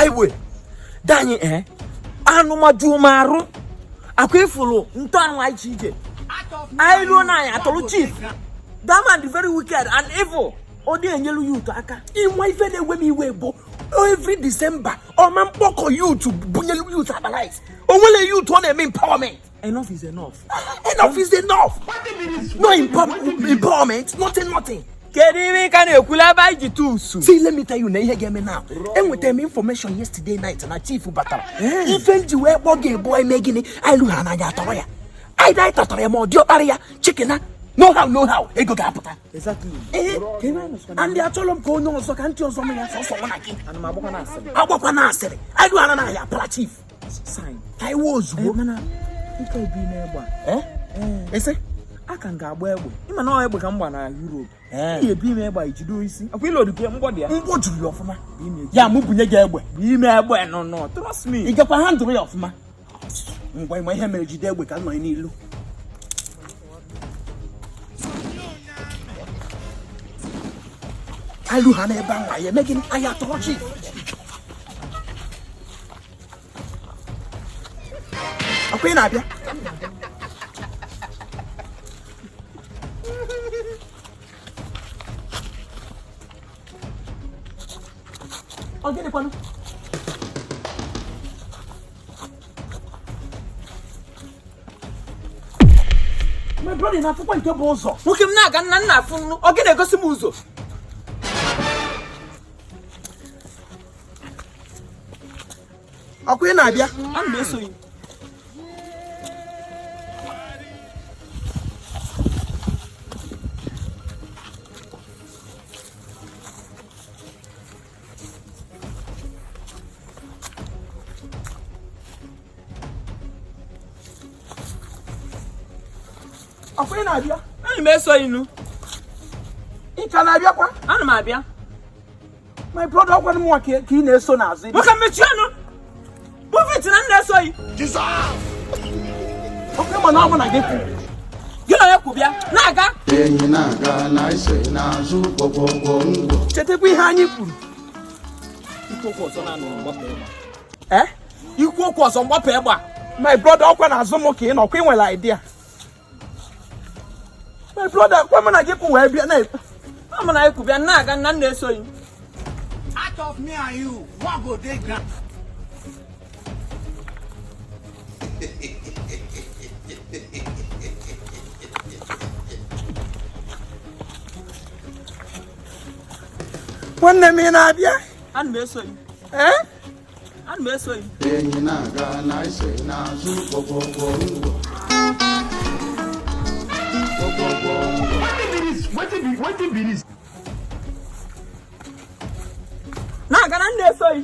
Highway danyị ee anụmaju m arụ akwa ifulu ntọanụ anyị chi ije anyị ruo na anyị atọrọ chief. That man dị very wicked and evil. Ọ dị enyelu youth aka. Ịnwa ife na-ewe m iwe bụ every December ọma mkpọkọ youth bunyelu youth akpa rice. O nwere youth ọ na-eme empowerment. Enough is enough. Enough is enough. No empowerment, nothing, nothing. Kedu ihe ị ka na-ekwula ebe anyị ji tusu? See, let me tell you na ihe ga-eme now. Enwetara m information yesterday night na chief batara. Ife nji wee kpọọ gị ebu eme gịnị? Anyị lụ ha n'anya atọrọ ya. Anyị na anyị tatọrọ ya ma ọ dị ọkpara ya chikena. No how, no how, ego ga-apụta. Exactly. Ee, and achọrọ m ka onye ọzọ ka ntị ọzọ m ya sọsọ mụ na gị. Ana m agbakwa na asịrị. Agbakwa na asịrị. Anyị lụ ha n'anya apara chief. Sign. Ka anyị wee ozugbo. Mana ike ebi n'egbe a. Eh? Ese? Aka m ga-agba egbe. Ịma na ọ egbe ka m gba na Europe. Eh. Ị ga-ebi ime egbe a ijide isi. Akwa ịlọdụ gị mgbọ dị ya. Mgbọ juru ya ọfụma. Bụ ime Ya mụ bunye gị egbe. bụ ime egbe nọ nọ. Trust me. Ị gakwa handụrụ ya ọfụma. Ngwa ịma ihe mere jide egbe ka m nọ n'ilu. Alụ ha n'ebe ahụ anyị eme gịnị? Anyị atọrọ chief. Ọkwa ị na-abịa? Ọ gịnị kwanụ? My brother na-afụkwa nke bụ ụzọ. Nwoke m na-aga nna nna afụ nnu. Ọ gị na-egosi m ụzọ. Ọkwa ị na-abịa? Ana m eso gị. Ọkwa ị na-abịa? Ana m eso gị nụ. Ị ka na-abịakwa? Ana m abịa. My brother, ọkwa mụnwa ka ị na-eso n'azụ. Nwoke m mechie ọnụ. Move it na m na-eso gị. Ọkwa ịma na ọ bụ na gị kwụ. Gị na onye kwụ bịa. Na-aga. Enyi na-aga na ise n'azụ gwọgwọgwọ ngwọ. Chetakwa ihe anyị kwuru. Ikwu okwu ọzọ na-anụrụ mgbapụ egbe. Eh? Ikwu okwu ọzọ mgbapụ egbe a. My brother, ọkwa n'azụ m ka ị nọ, ọkwa ị nwere idea. My brother, ọkwa mụ na gị kwụ wee bịa na Ọ mụ na gị kwụ bịa na-aga nna m na-eso gị. Out of me and you, what go dey ground? Nwanne m ị na-abịa? Ana m eso gị. Eh? Ana m eso gị. Enyi na-aga na ise n'azụ gwọgwọgwọ ngwọ. Gwọgwọgwọ ngwọ. Na-aga na m na-eso gị.